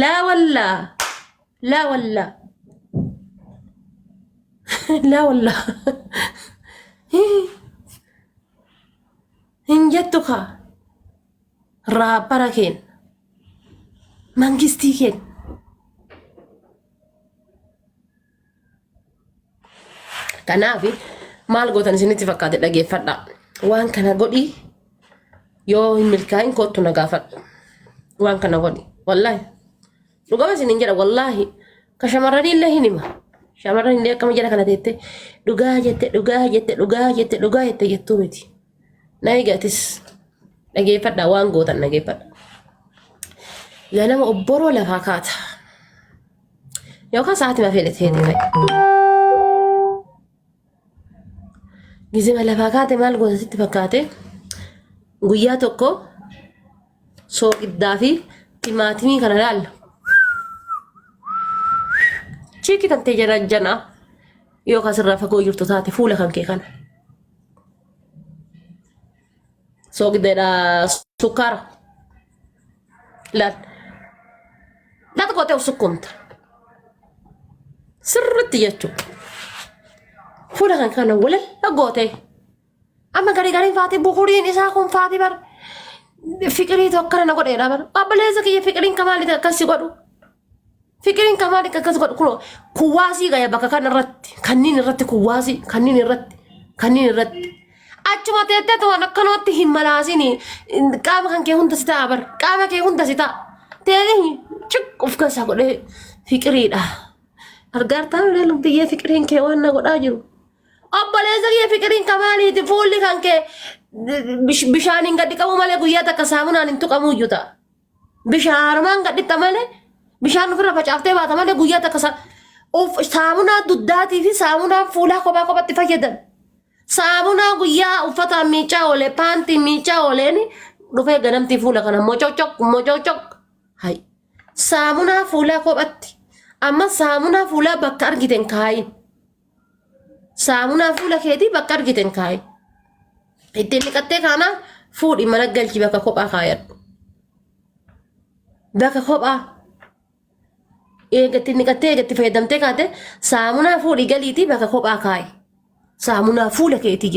Laa wallaa. Laa wallaa. Laa wallaa. Hin jettu kaa. Raappara keen. Mangistii keen. Kanaaf maal gootan isinitti fakkaate dhageeffadhaa. Waan kana godhii yoo hin milkaa'in kottu na gaafadhu. Waan kana godhi. Wallaahi. Dhugama isiniin jedha wallaahi. Ka shamarranii illee hin hima. Shamarran illee akkama jala kana teette dhugaa jette dhugaa jette dhugaa jette dhugaa jette jettuu miti. Na eegatis dhageeffadhaa waan gootan dhageeffadha. Ganama obboroo lafaa kaata. Yookaan sa'aatima fedhe feete fa'i. Gizima lafaa kaate maal goota sitti fakkaate? Guyyaa tokko sooqiddaa fi timaatimii kana laalla. Chiikii tantee jala janaa yookaan sirraa fagoo jirtu taate fuula kan kee kana. Soogiddeedha sukkaara. Laal. Laata gootee of sukkuumta. Sirriitti jechuudha. Fuula kan kana walalla gootee. Amma garii gariin faati bukuriin isaa kun faati bar. Fiqirii tokko na godheedha bar. Obboleessa kiyya fiqiriin kamaalitti akkas si godhu. Fiqiriin kamaali akkas godhu kunoo kuwaasii gaya bakka kana irratti kanniin irratti kuwaasii kanniin irratti kanniin irratti. Achuma teettee tuwan akkanumatti hin malaasini qaama kan kee hunda si ta'a bar qaama kee hunda si ta'a. Teettee ciq of keessaa godhee fiqiriidha. Argaartaa miree lubbiyyee fiqiriin kee waan na godhaa jiru. Obboleessa kiyya fiqiriin kamaaliiti fuulli kan kee bishaaniin gadi qabu malee guyyaa takka saamunaan hin tuqamu iyyuu ta'a. Bishaanumaan gadhitta malee bishaan ofirra facaaftee baata malee guyyaa takka saamunaa duddaatii fi saamunaa fuulaa kophaa kophatti fayyadam. Saamunaa guyyaa uffataan miicaa oolee paantii miicaa ooleen dhufee ganamtii fuula kana mococoq mococoq. Hay. Saamunaa fuulaa kophatti. Amma saamunaa fuulaa bakka argiten kaayin. Saamunaa fuula keetii bakka argiten kaayin. Ittiin dhiqattee kaanaan fuudhi mana galchi bakka kophaa kaayadhu. Bakka kophaa. Eega ittiin dhiqattee eega itti fayyadamtee kaate saamunaa fuudhi galiitii bakka kophaa kaayi. Saamunaa fuula keetii.